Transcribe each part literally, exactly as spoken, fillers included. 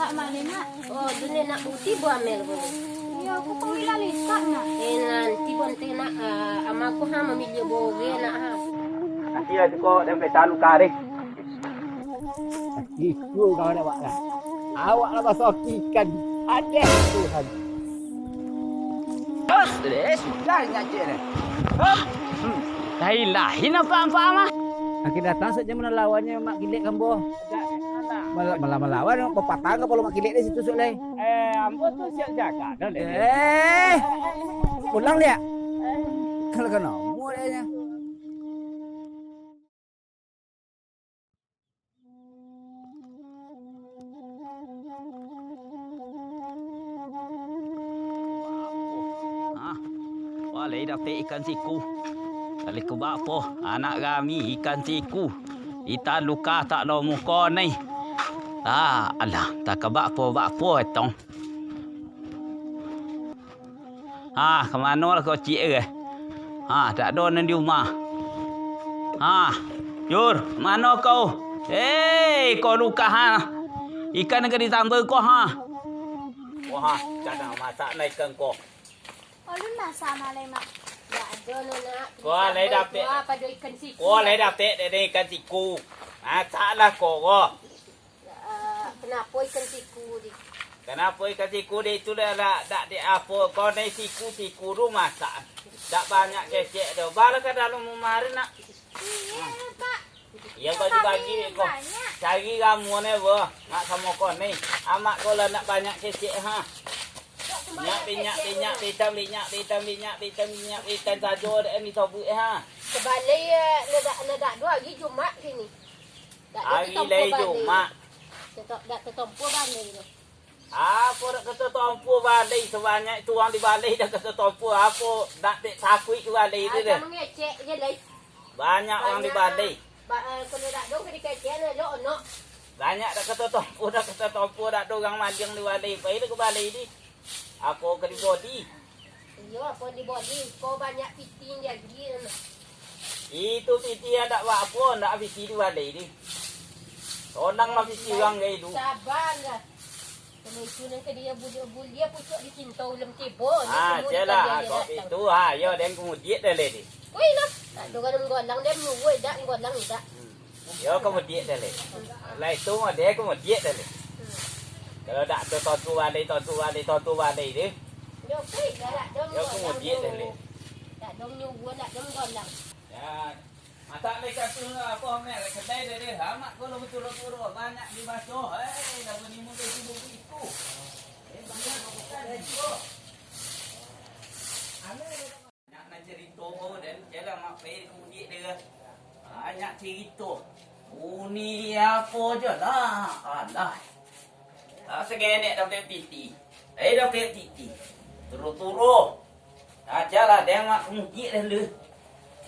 Mak, mano, Mak? Oh, tu ni nak putih buah mel ko. Iyo, aku pun lah litak, Mak. Eh, nanti bonte nak, ah, ama aku ha mamiliah boreh nak ha. Nanti lah tu kau dan peta luka deh. Itu kau nak buat lah. Awak lah masuk ikan. Aduh, Tuhan. Bos, eh, sudah ngajak deh. Hah? Hmm. Lain-lain nampak-nampak mah. Makin datang saja mana lawannya Mak Gilek Kambo. Malah, malah malawan, bapatang kapalo Mak Gilek di situ, Suk, lai. Eh, ambo tu siap jaga dah, Lek. Eh, pulang dia. Kalau kena, umur dia. Ah, wah, lai dapek ikan siku. Kali ku bak apo, anak kami ikan siku. Ita luka tak lo muko ni. Ah, alah, tak ka bak apo, bak apo etong. Ha, ka mano lah kau ciek eh? Ha, tak ado nan di rumah. Ha, Jur, mano kau? Hei, kau lukah ha. Ikan ka disambal kau ha. Wah, kadang masak lah ikan kau. Alun masak malai, Mak. Dak ado lo, Nak. Kau alai dapek. Kau alai dapek dek ikan siku. Masak lah kau, kau. Ah, kenapo ikan siku di? Kenapo ikan siku di itu dah, dah, dak di apo, kau ni siku, siku tu masak. Dak banyak kecek tu. Bala ka dalam rumah ari nak. Iyo, Pak. Iyo, bagi-bagi kau. Cari ramuan eh, boh. Nak samo kau ni. Amak kau lah nak banyak kecek ha. Minyak, minyak, minyak, pitam, minyak, pitam, minyak, pitam, minyak, pitam sajo dak ni sobuk eh ha. Sebalai, eh, ledak, ledak dua hari Jumat kini. Ari lai Jumat. Dak tetompo balai tu. Apo dak ka tetompo balai, sabanyak itu urang di balai dak ka tetompo, apo dak dek takuik di balai tu deh. Banyak urang di balai. Banyak dak ka tetompo, dak ka tetompo, dak ado urang maliang di balai, pai dah ka balai di. Apo ka dibodi? Iyo, apo dibodi? Ko banyak piti yang diagiah. Itu piti yang dak baapo, ndak piti di balai di. Sonang lah piti urang gai tu. Sabar lah. Kalau itu nan ka dia buliah-buliah pucuk di cinta ulun tibo. Ah, celah, kok itu ha, yo den kemudiak dah leh di. Woi lah, tak ada orang golang dia, muwoi dak golang dak. Yo, kemudiak dah leh. Lah itu mah dia kemudiak dah leh. Kalau dak tu tontu balai, tontu balai, tontu balai deh. Yo, kemudiak dah leh. Dak dong nyuruh, dak dong golang. Ya, matak leh katu apo mel kedai deh deh. Amak kalau betul-betul banyak dibaco. Eh, dah menimbun dari subuh itu. Eh, banyak bukan itu. Anu Nyak nan carito ko, den, jan lah mak pai ka mudiak deh. Banyak carito. Bunyi apo jo lah. Alah. Ah, sagenek dapek piti. Eh, dapek piti. Turo-turo. Ah, jan lah, den mak ka mudiak deh lu.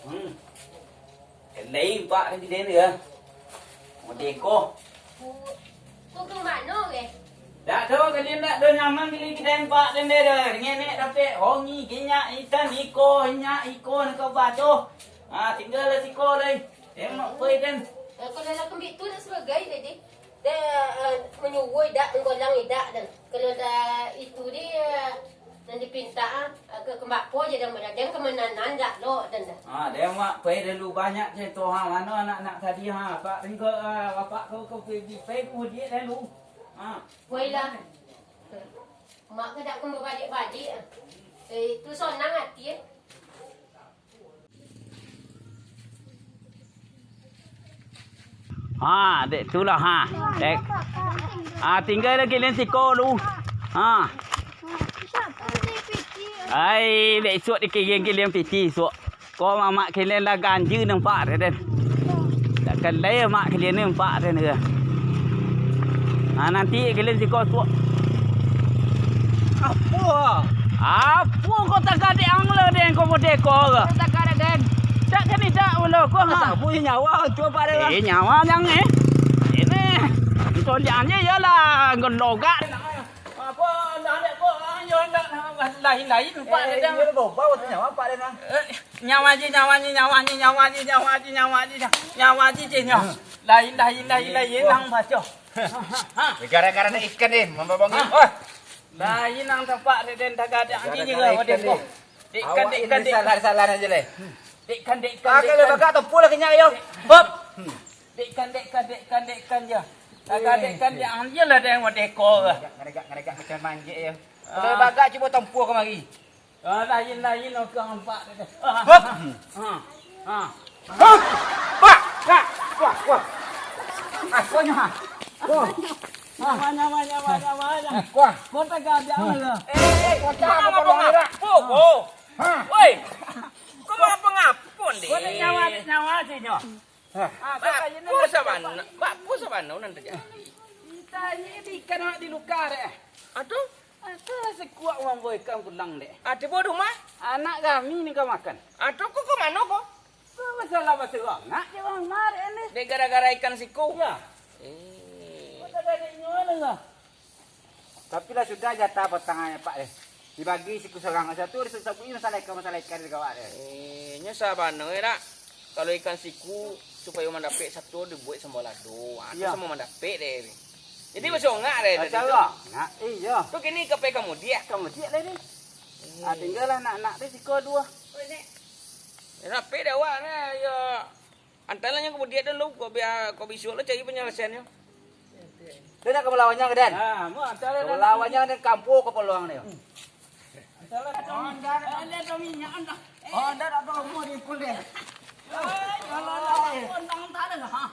Hmm. Lai empak den kiden tu, ah. Merdeka. Ku, ku ka mano, eh? Dak do, kalian dak do nyaman kalian kiden empak den deh, dah. Ngenek dapek hongi, ginyak, ikan, iko, inyak, iko, nak ka baco. Ah, tinggal lah siko lai. Tengok poi den. Eh, kalau nak kembik tu nak sebagai tadi. Dah, eh, menyuruh idak, menggolang idak, dan kalau dah itu dia, nan dipinta, ah, ka, ka mak po je dah, dah, dah ka mananan dak lo, dan dah. Ha, dah mak pai lalu banyak je tu, ha, mano anak-anak tadi, ha, pak tinggal, ah, bapak kau, kau pai, pai mudik lalu. Ha. Pai lah. Mak ka dak ka babalik-balik, ah. Eh, tu sonang ati, eh. Ha, dek tu lah, ha. Dek. Ha, tinggal lagi lain siko lu. Ha. Ai, dek isuak dikirim-kirim piti isuak. Ko mamak kalian lah ganjil nampak deh, den. Tak kalai mak kalian ni nampak deh, ni. Ha, nanti kalian siko suak. Apo? Apo kau tagak dek ang lo, den, kau mode ko ke? Tagak dek den. Tak kan tidak lo, kau ha. Tamu nyawa, cuba pada lah. Eh, nyawa yang eh. Ini. Itu janji ya lah, ngelogak. Apo, ndak ada ko, ah, yo ndak, lain-lain nampak deh, den. Iyo, bau, bau, nyawa nampak deh, den. Eh. Nyawa ji, nyawa ji, nyawa ji, nyawa ji, nyawa ji, nyawa ji, nyawa ji, ji, nyawa. Lain, lain, lain, lain, nang baco. Gara-gara nak ikan ni, mambabang ni. Oh. Lain nang tampak dek den tagak dek anjing ni. Gara-gara ikan ni. Dek ikan, dek ikan, dek ikan. Salah-salah aja leh. Dek ikan, dek ikan, dek ikan. Bagak tempuh lah kenyak yo. Hop. Dek ikan, dek ikan, dek ikan, dek ikan je. Tagak dek ikan, dek anjing lah den wadeko. Ngadegak, ngadegak macam manjek yo. Kalau bagak cubo tempuh kamari. Ah, lain, lain, okang ampak tu. Ah. Hop! Ah. Ah. Hop! Pak! Pak! Wah, wah. Akonyo, ha. Wah. Nyawa, nyawa, nyawa, nyawa, nyawa. Wah. Kau tagak dia lah. Eh, eh, kau tagak apa, apa, apa, apa? Oh, oh. Ha. Woi. Kau mau apa ngapun, deh? Kau ni nyawa, nyawa sih, nyo. Ah, kau kayak ni. Bak, kau sabana, bak, kau sabana nan terjadi. Entah, ini di ikan awak di luka, deh. Aduh. Asa lah sikuak mambo ikan pulang dek. Ado bodoh mah? Anak kami ni ka makan. Ado ko ka mano ko? Ko masalah basurang nak je bang marek ni. Dek gara-gara ikan siku? Ya. Eh. Kota gadiknyo lah lah. Tapi lah sudah jatah patangannya Pak deh. Dibagi siku sorang satu, di sabuik masalah ikan, masalah ikan di kawak deh. Eh, nyo sabana nak. Kalau ikan siku, supayo mandapek satu, dibuek samo lado. Ah, tu samo mandapek deh. Jadi, basongak deh tadi tu. Basongak, iyo. Tu kini ka pai ka mudiak? Ka mudiak lah ni. Ah, tinggalah anak-anak tu siko duo. Rapek dek awak ni, yo. Antalah nyo ka mudiak dulu, kok bia, kok bisuak lah cari panyalasiannyo. Dia nak ka malawannyo ka den? Ah, mu antalah. Ka malawannyo den kampuang ka paluang ni. Honda, ada minyak, Honda. Oh, Honda tak tahu, mau diikul deh. Eh, kalau lah, Honda, Honda ada lah, ha?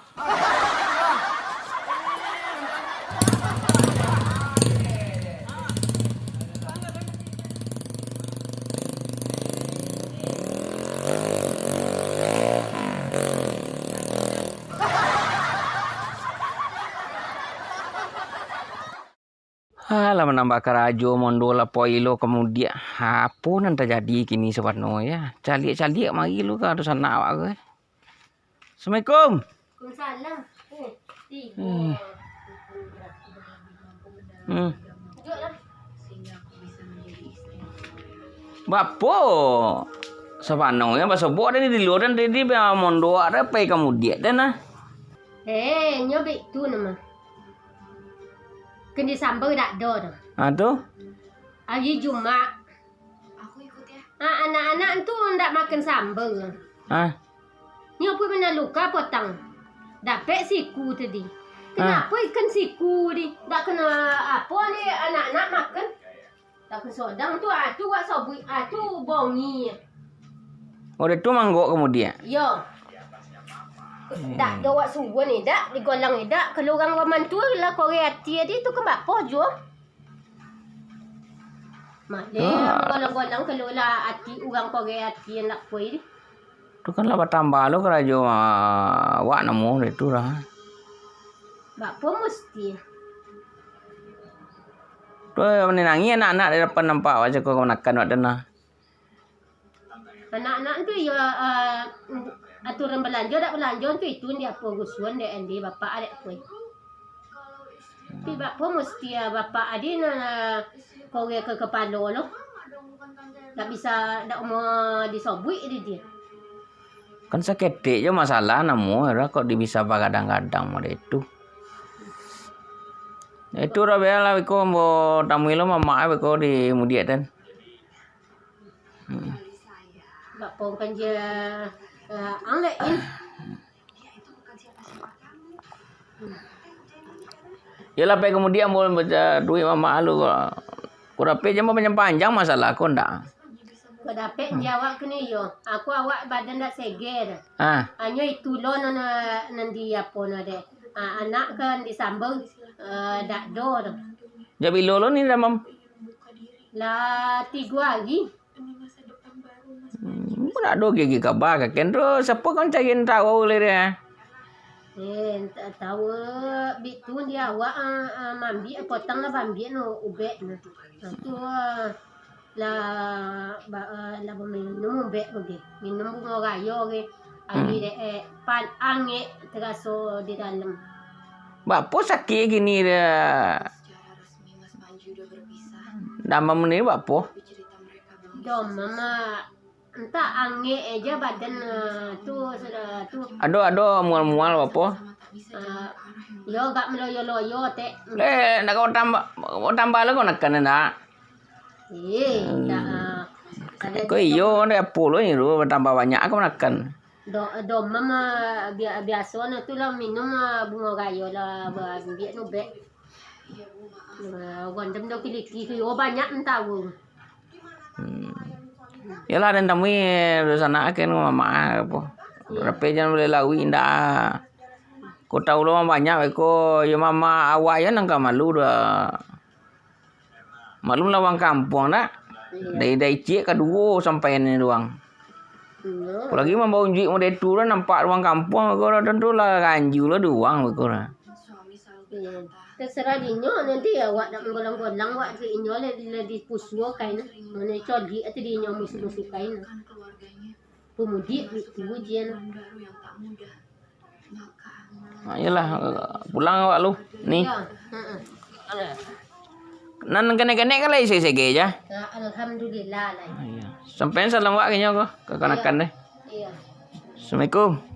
Alah, manambah karajo, mondo lah poilo ka mudiak. Apo nan tajadi kini sabana, yo? Caliak-caliak mari lu ka dunsanak awak ko, eh. Assalamualaikum. Waalaikumsalam. Eh, tigo. Hmm. Hmm. Duduklah. Baa po sabana, yo, basobok tadi di lua, den tadi mondo awak pai ka mudiak, den, ah. Eh, nyo baitu nah mah. Kan disambang dak ado tu. Ha, tu? Ari Jumaik. Ha, anak-anak tu ndak makan sambal. Ha? Nyo pun manaluka potang. Dapek siku tadi. Ha. Kenapo ikan siku di? Dak kena apo ni anak-anak makan? Dak kesodang tu, ah, tu wak sobui, ah, tu bongi. Oh, dah tu manggok kemudian? Yo. Dak do wak suruah ni, dak, digolang ni, dak. Kalau urang Roman tu lah korek ati tadi tu, kan bak poh juo. Maleh, ah, golang-golang kalau lah ati urang korek ati nak koi ni. Tu kan lah batambah lo karajo, ah, awak namo dek tu lah. Bak po musti. Tu, eh, manangih anak-anak di dapan nampak awak cako kamanakan awak tu nah. Anak-anak tu iyo, eh, aturan balanjo dak balanjo tu itu di apo rusuhan dek andi bapak dek koi. Tapi bak po musti, ah, bapak adi nan korek ka kapalo lo. Dak bisa, dak umo disobuik di dia. Kan saketek jo masalah namo, ira kok di bisa bagadang-gadang model itu. Itu dah bialah beko ambo tamui lo mamak beko di mudiak den. Hmm. Bak po kan je, eh, ang lek in. Yo lah, pai kamudian, ambo baca duit mamak lu ko. Ko dapek jam panjang-panjang masalah ko ndak? Ko dapek jawab kini yo. Aku awak badan dak seger. Ah. Hanyo itu lo nan, nan di apo nan dek. Ah, anak kan disambung, eh, dak do tu. Jak bilo lo ni damam? Lah tigo hari. Hmm, pun ado gigi kaba ka ken tu. Siapa kan cari entah tahu le dia? Eh, entah tahu bik tu dia awak, ah, ah, mambik potong lah mambik no ubek no. Nah, tu, ah, lah, ba, ah, lah minum ubek tu ge. Minum bungo rayo ge. Agi dek, eh, pan angek teraso di dalam. Bak po sakik gini dia? Damam ni bak po? Damam, Mak. Entah angek aja badan, ah, tu, sudah tu. Ado, ado mual-mual apo? Ah, yo agak meloyo-loyo, tek. Eh, nak kau tambah, kau tambah lah kau nakan nak. Eh, tak, ah, kada. Kau iyo, ada apo lo ni tu, tambah banyak kau nakan. Do-, domam, ah, bia-, biaso no tu lah minum, ah, bungo gayo lah, ba-, ambiak no bek. Ah, gondam do kiliki tu, yo banyak entah. Hmm. Yalah, den tamui dunsanak kan mamak apo. Rape jan buliah lawik indak. Ko tau lo banyak beko, yo mamak awak yo nan ka malu doh. Maklum lah urang kampuang dak. Iyo. Dari, dari ciek ka duo sampai ni urang. Iyo. Apolagi mambao unjuik model tu lah, nampak urang kampuang ko lah, tantu lah ganjua lah di urang beko lah. Iyo. Terserah dinyo, nanti awak nak manggolang-golang, awak tu inyo lah, lah dipusuo kain. Mana codiak tu dinyo musuh-musuh kain. Pemudik itu ujian. Ha, iyolah, pulang awak lu. Ni. Iyo. Heeh. Nan kenek-kenek kan lai sege-sege ja. Alhamdulillah lah. Ha, iyo. Sampaian salam wak ka inyo ko, kakanakan deh. Iyo. Assalamualaikum.